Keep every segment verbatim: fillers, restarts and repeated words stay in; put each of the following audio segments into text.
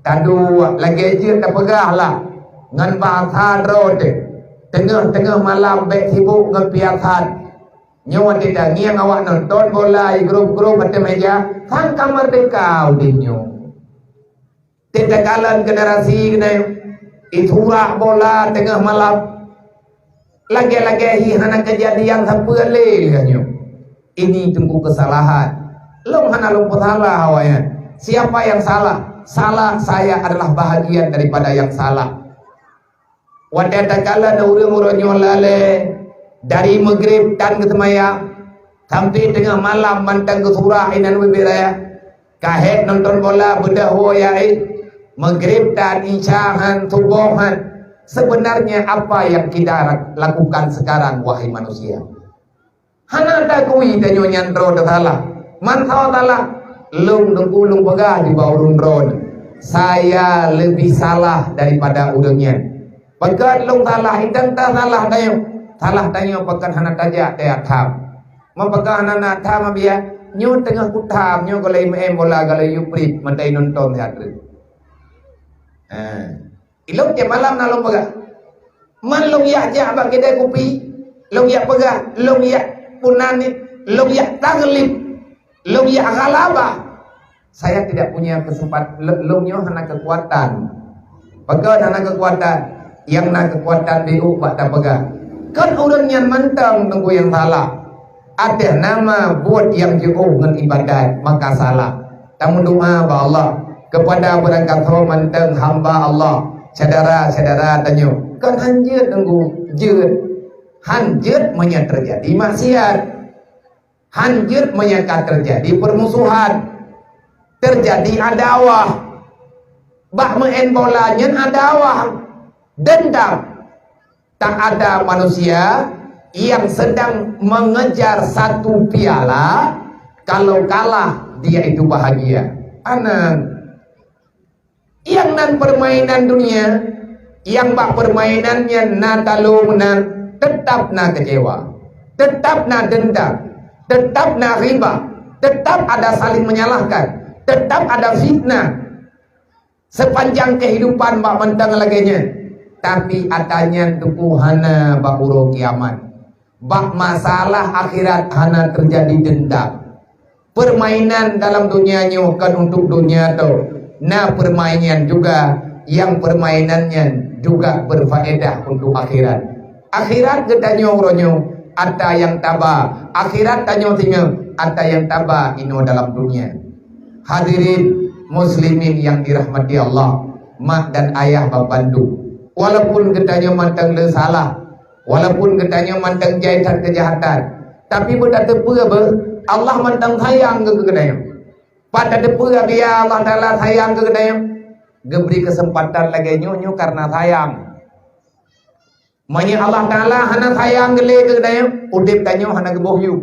Taduek lagée jeuet tapeugah lah ngon bahasa droe teuh, teungoh-teungoh malam bék sibok ngon piasan. Nyoe watée tangieng awak nonton bola di grup-grup ateueh meja, sang ka meurdehka udeb nyoe. Teuh takalon generasi keunoe, isurak bola teungoh malam. Lagée-lagée hi hana keujadian sapeue lé lagée nyoe. Ini teungku keusalahan. Lôn hana lôn peusalah awaknyan. Siapa yang salah? Salah saya adalah bahagian daripada yang salah. Watée takalon ureuëng-ureuëng nyoe lalée dari Maghrib tan geuseumayang sampai teungoh malam mantong geusurak inan ubit raya. Ka hék nonton bola beudôh woe ya, eh. Maghrib tan, Isya han, Suboh han. Sebenarnya apa yang kita lakukan sekarang, wahai manusia? Hana takui tanyoe nyan droe teusalah. Man salah? Lôn teungku lôn peugah di bak ureuëng droe nyoe, saya lebih salah daripada ureuëng nyan. Pakon lôn salah, indang ta salah tanyoe. Salah tanyoe pakon hana tajak teuh tham. Meupakon hana na tham biya, nyoe teungoh kutham, nyoe golai meu'en bola, golai yue prit, mantong nonton siat treuk. Ha. Ilong tiep malam na lôn peugah. Man lôn yak jak bak keudai kupi, lôn yak peugah, lôn yak punan, lôn yak taglib, lôn yak ghalabah. Saya tidak punya kesempat, lôn nyoe hana keukuatan. Pakon hana keukuatan? Nyang na keukuatan di u bak tapeugah. Kon ureuëng nyan mantong teungku nyang salah. Ateueh nama buet nyang jiôh ngon ibadat, maka salah. Tameudoa bak Allah keupada beurangkasoe mantong hamba Allah, syedara-syedara tanyoe. Kon han jeuet teungku, jeuet. Han jeuet meunyoe teujadi maksiat. Han jeuet meunyoe ka teujadi peurmusohan, teujadi adawah. Bak meu'en bola nyan adawah, dendam. Tak ada manusia yang sedang mengejar satu piala, kalau kalah dia itu bahagia. Aneuk. Nyang nan peurmainan dunia, nyang bak peurmainan nyan na talo meunang, teutap na keucewa, teutap na dendam, teutap na ghibah, teutap ada saling menyalahkan, teutap ada fitnah. Sepanjang kehidupan bak mantong lagée nyan, tapi ata nyan teungku hana bak uroe kiamat. Bak masalah akhirat hana teujadi dendam. Peurmainan dalam dunia nyoe kon untuk dunia tôh. Na peurmainan juga, nyang peurmainan nyan juga beurfaedah untuk akhirat. Akhirat geutanyoe uroe nyoe ata nyang taba, akhirat tanyoe singoh ata nyang taba inoe dalam dunia. Hadirin muslimin yang dirahmati Allah, mak dan ayah bandum. Walaupun geutanyoe mantong le salah, walaupun geutanyoe mantong jai that keujahatan, tapi beutateupeue beuh, Allah mantong sayang keu geutanyoe. Pat tateupeue biya Allah Taala sayang keu geutanyoe? Geubri keuseumpatan lagée nyoe, nyoe kareuna sayang. Meunyoe Allah Taala hana sayang geulée keu geutanyoe, udeb tanyoe hana geuboh yup.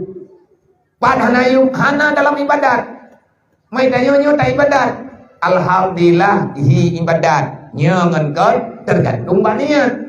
Pat hana yup, hana dalam ibadat. Meutanyoe nyoe ta ibadat. Alhamdulillah, hi ibadat. Nyoe ngon kon teugantung bak niet.